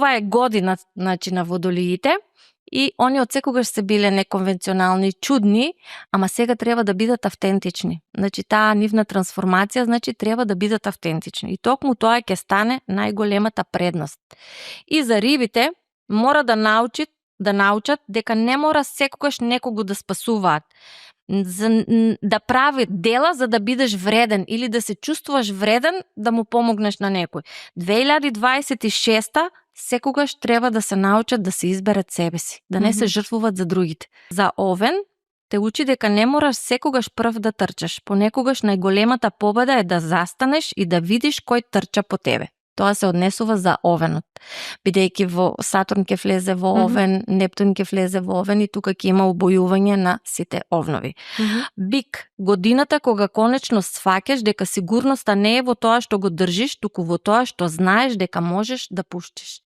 ова е година, значи, на водолиите, и они од секогаш се биле неконвенционални, чудни, ама сега треба да бидат автентични. Значи, таа нивна трансформација, значи, треба да бидат автентични. И токму тоа ќе стане најголемата предност. И за рибите, мора да научат дека не мора секогаш некого да спасуваат. Да прави дела за да бидеш вреден или да се чувствуваш вреден да му помогнеш на некој. 2026 секогаш треба да се научат да се изберат себе си, да не се жртвуват за другите. За Овен те учи дека не мораш секогаш прв да трчаш. Понекогаш најголемата победа е да застанеш и да видиш кој трча по тебе. Тоа се однесува за Овенот. Бидејќи во Сатурн ќе влезе во Овен, Нептун ќе влезе во Овен и тука ќе има обојување на сите овнови. Бик, годината кога конечно сфаќаш дека сигурноста не е во тоа што го држиш, туку во тоа што знаеш дека можеш да пуштиш.